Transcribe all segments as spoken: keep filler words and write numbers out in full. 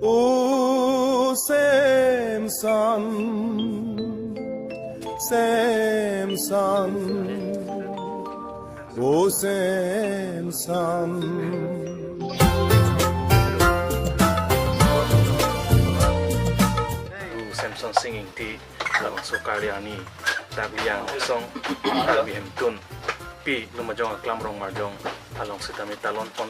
O Samson, Samson, O Samson. Ru Samson Sing Ingti, labangso Karbi Anglong, Karbi Anglong, Karbi Hemtunpi, Lumbajong Aklam Rongmarjong along sitame talon pon.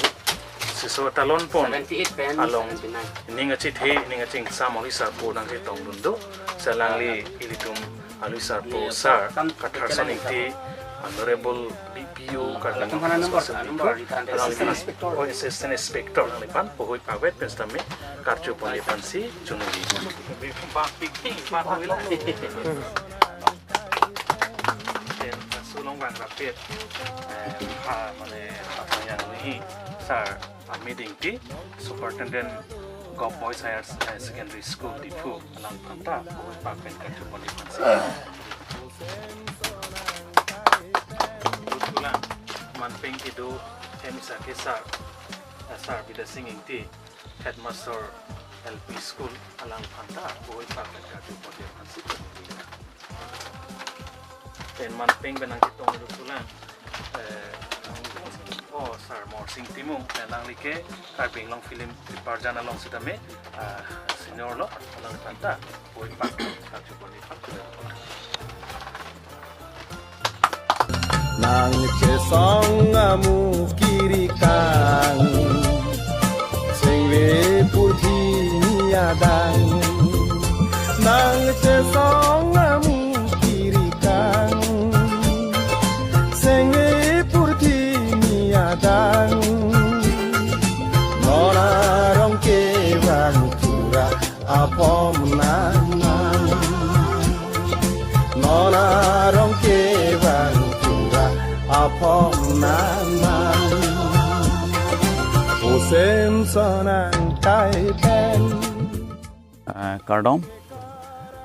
Siso talon pon. Seventy-eight pen, along seventy-nine. Ning achethe, ning achingsam alwi sarpo nangchetongdun do. Si alangli ilitum alwi sarpo sar, Katharson Ingti, Honorable B P O, Karbi Anglong Assistant Inspector, oh, Assistant Inspector, nangliphan puhui pavet pen sitame karju ponji aphansi chunwi. Sulong bang rapid, eh, ha, mane, apa yang ini, sar, Amit Ingti, Superintendent Govt Boys Higher, eh, Secondary School, Diphu, alangphan ta, puhui pavet pen karju ponji aphansi. Tulang, manpeng kedo, M Isake sar, eh, sar Bidya Sing Ingti, Headmaster L P School, alangphan ta, puhui pavet pen karju ponji aphansi. Pen manpeng pen nangchetongdun tulang, eh, oh, sar Morsing Timung, eh, alangli ke Karbi Anglong Film Department along sitame, ah, senior lo, alangphan ta, puhui pavet pen karju ponji aphan. Nangchesong amu kiri kang, sengve purthimi adang. Nangchesong amu kiri kang, sengve purthimi adang. Non arong kevang pura apom nangmang. Non arong kevang pura apom nangmang. O Samson angkai pen. Ah, kardom.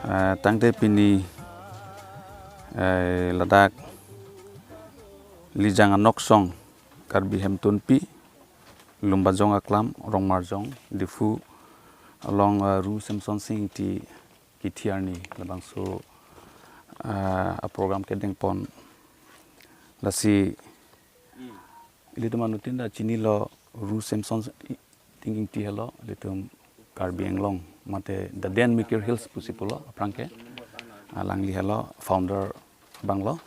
Ah, tangte pini, eh, ladak Lijang Anoksong Karbi Hemtunpi, Lumbajong Aklam, Rongmarjong, Diphu along, ah, Ru Samson Sing Ingti kithi arni labangso, ah, a program kedeng pon. Lasi ilitum anuttin ta chinilo, Ru Samson Sing Ingti helo, ilitum Karbi Anglong mate the Den Mikir Hills pusi pulo aphrang ke. Alangli helo founder abang lo.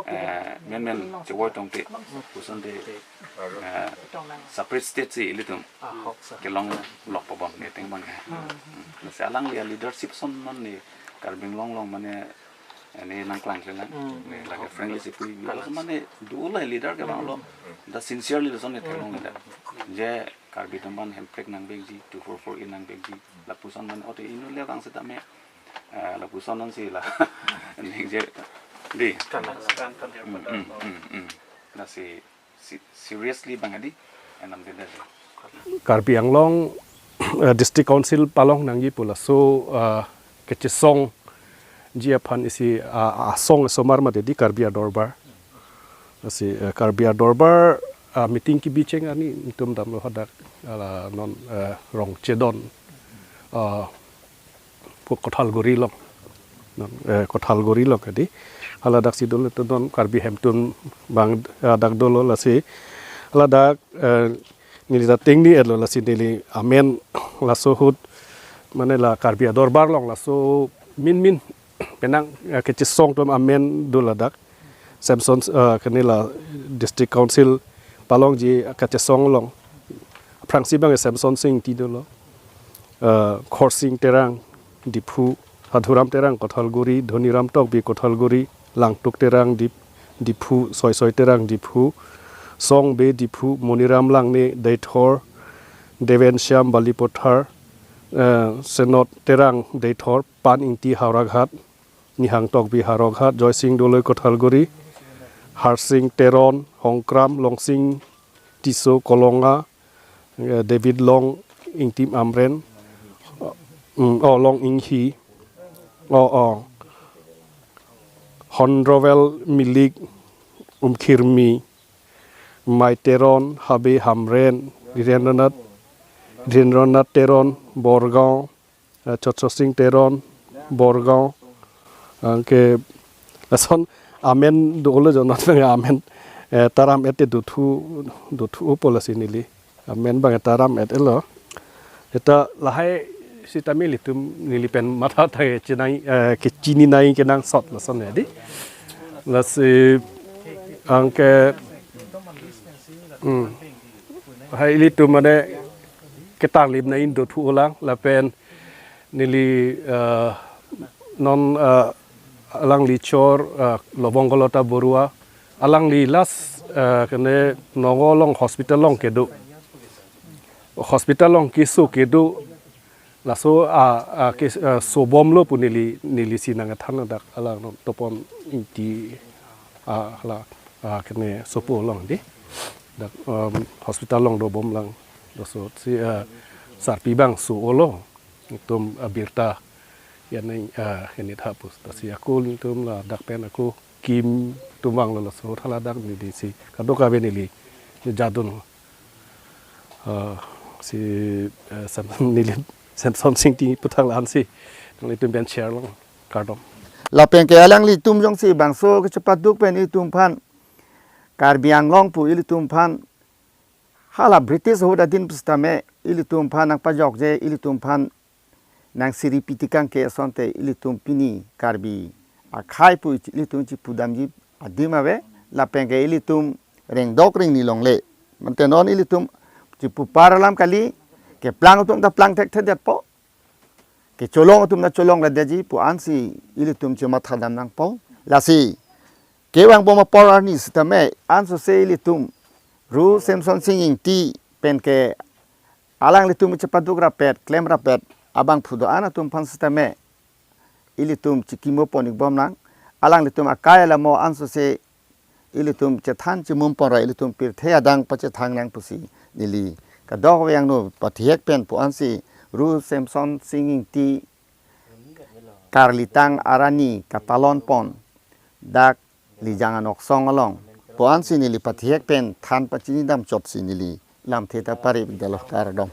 Eh, men men chevoi tongte, puson te, eh, separate state si ilitum kelong lok pabom ne ting abang ke. Hmm. Lasi alangli leadership ason non ne Karbi Anglong along mane, eh, ne nangklang selang. Hmm. Ne lake frankly si pui, because mane dolo leader ke abang lo. Hmm. Da sincerely lason ne theklong da. Je Karbi atum aphan hemprek nangvekji, two four four A nangvekji. Lapuson mane ote inut le abang sitame, eh, lapuson non si la. Ningje, di. Kan, kan, kan, kan. Hmm, hmm, hmm, hmm. Lasi, si-, seriously bang adi, enam beda. Karbi Anglong, eh, District Council palong nangji pu laso, eh, kechesongji aphan isi, ah, asong osomar mate di Karbi Adorbar. Lasi, eh, Karbi Adorbar, ah, meeting kebi cheng arni netum damlo hadak, ah, non, eh, Rongchedon, ah, pu Kothalguri along. Non, eh, Kothalguri along ke di. Haladak si dolo to non Karbi Hemtun bang, ah, dak dolo lasi. Haladak, eh, neli ta tingni etlo lasi neli amen laso ahut mane la Karbi Adorbar along laso min min penang, eh, kechesong atum amen do ladak. Samson, eh, kene la District Council palongji kachesong along. Aphrangsi bang Samson Sing Ingti dolo. Eh, Khorsing Terang, Diphu, Sadhuram Terang, Kothalguri, Dhoniram Tokbi, Kothalguri, Langtuk Terang, Dip-, Diphu, Soisoi Terang, Diphu, Song Bey, Diphu, Moniram Langne, Deithor, Deven Shyam, Balipathar, eh, Senot Terang, Deithor, Pan Ingti, Howraghat, Nihang Tokbi, Howraghat, Joysing Doloi, Kothalguri, Harsing Teron, Hongkram, Longsing Tisso, Kolonga, eh, David Long, Ingtim Amren, mm, oh, Long Inghi, oh, oh, Honrovel Milik, Umkhirmi, Mai Teron, Habe Hamren, Dhirendranath, Dhirendra Nath Teron, Borgaon, eh, Chotsosing Teron, Borgaon. Anke lason amen dolo jonat amen, eh, taram et dothu, dothu opo lasi neli. Amen abang taram et-elo. Seta lahai sitame ilitum neli pen matha thai chinai, eh, kechini nai kenangsot lason ya di. Lasi anke, hmm, lahai ilitum mane ketarlip nai dothu-o lang lapen neli, eh, non, eh, alangli chor, eh, Lobong Kolota Borua, alangli last, eh, kene Nagaon along hospital along kedo. Hospital along keso kedo. Laso, ah, ah, kes-, ah, sobomlo pu neli, neli si nangthan dak alang non Topon Ingti, ah, hala, ah, kene sopo along di. Dak, um, hospital along dobom lang. Laso si, ah, sarpi bang so-olo. Itum abirta. Ya neng, ah, ini thapus. Lasi ako ilitum ladak pen ako kim tum vanglo laso thala dak neli si. Kadokave neli. Ni jadun. Ah, si, eh, Samson neli, Samson Sing Ingti puthak la-an si. Nanglitum pen share long. Kardom. Lapen ke alanglitum jongsi bangso kechepaduk pen ilitum aphan Karbi Anglong pu ilitum aphan hala British ahut adin pusitame ilitum aphan nangpajokje, ilitum aphan nangsiri pitikang ke asonte ilitum pini Karbi akhei pu ilitum chipudamji adim ave, lapen ke ilitum rengdok rengni longle. Mante non ilitum chipupar alam kali, keplang atum ta plang thekthedetpo, kecholong atum ta cholongledetji pu ansi ilitum chimathadam nangpo. Lasi kevang bom apor arni sitame ansose ilitum Ru Samson Sing Ingti pen ke alanglitum chepaduk rapet, klem rapet, abangphu do-an atum aphan sitame ilitum chikimo pon-ik bom nang, alanglitum akai alamo ansose ilitum chethan chimum pon ra ilitum pirthe adang pachethang nang pusi neli kadokave angno pathihek pen pu ansi Ru Samson Sing Ingti Karlitang arani katalon pon dak Lijang Anoksong along pu ansi neli pathihek pen than pachinidam chotsi neli lamthe ta pare-ikdetlo, kardom.